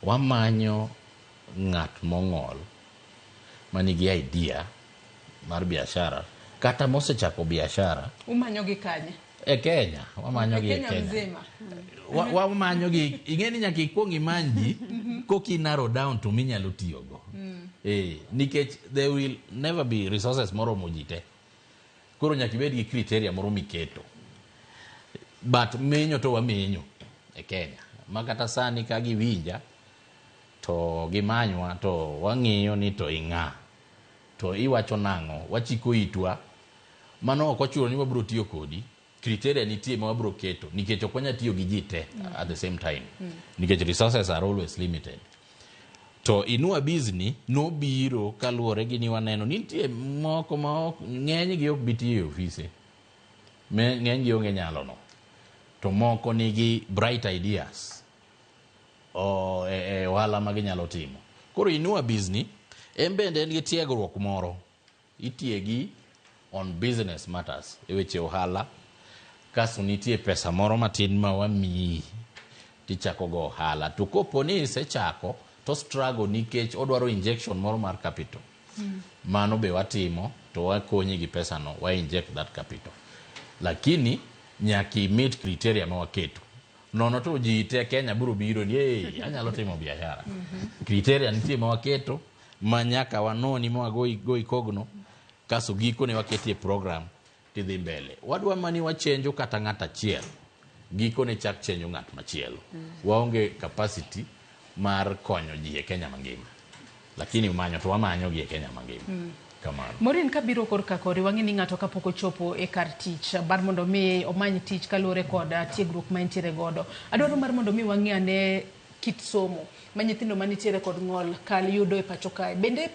Wamanyo ng'at mong'ol manigi idea mar biashara kata mosechako biashara. Umanyo gi kanye? E Kenya, wamanyo gi e Kenya Kenya. mzima. Wamanyo gi, ing'e ni nyaka ikuong imany ji koki narrow down to minyalo tiyogo. Nikech there will never be resources moromo ji te. Koro nyaka ibed gi criteria moro miketo. But menyo to wamenyo e Kenya. Ma kata sani ka giwinja to gimanywa to wang'iyo ni to ing'a. To iwacho nang'o, wachiko itwa. Mano ok ochuno ni wabiro tiyo kodi. Criteria nitie ma wabiro keto nikech ok wanyal tiyo gi ji te at the same time. Nikech resources are always limited. To Inua Biz ni nobiro kaluwore gi ni waneno ni nitie moko ma ok ng'eny gi ok bi tiyo e ofise. Ng'eny gi onge nyalo no. To moko nigi bright ideas o, e ohala ma ginyalo timo. Koro Inua Biz ni en bende en gi tiegruok moro. Itiegi on business matters e weche ohala. Kasto nitie pesa moro matin ma wamiyi tichako go ohala. To kopo ni isechako to struggle nikech odwaro injection moro mar capital. Mano be watimo to wakonyi gi pesa no, wa inject that capital. Lakini nyaka i meet criteria ma waketo. Nono to ji te Kenya biro biro ni hey, anyalo timo biashara. Criteria nitie ma waketo ma nyaka wanoni ma wagoi goi kogno kasto gikone waketie program tidhi mbele. Wadwa mani wachenjo kata ng'at achiel, gikone chak chenjo ng'at machielo. Waonge capacity mar konyo ji e Kenya mangima. Lakini manyo to wamanyo gi e Kenya mangima. Kamano. Maureen, kabiro korka kori, wang'e ni ng'ato kapok ochopo e kar tich mar mondo mi omany tich kaluwore kod tiegruok ma entiere godo. Adwaro mar mondo mi wang'e ane kit somo ma nyithindo manitiere kod ng'ol kal yudo e pacho kae. Bende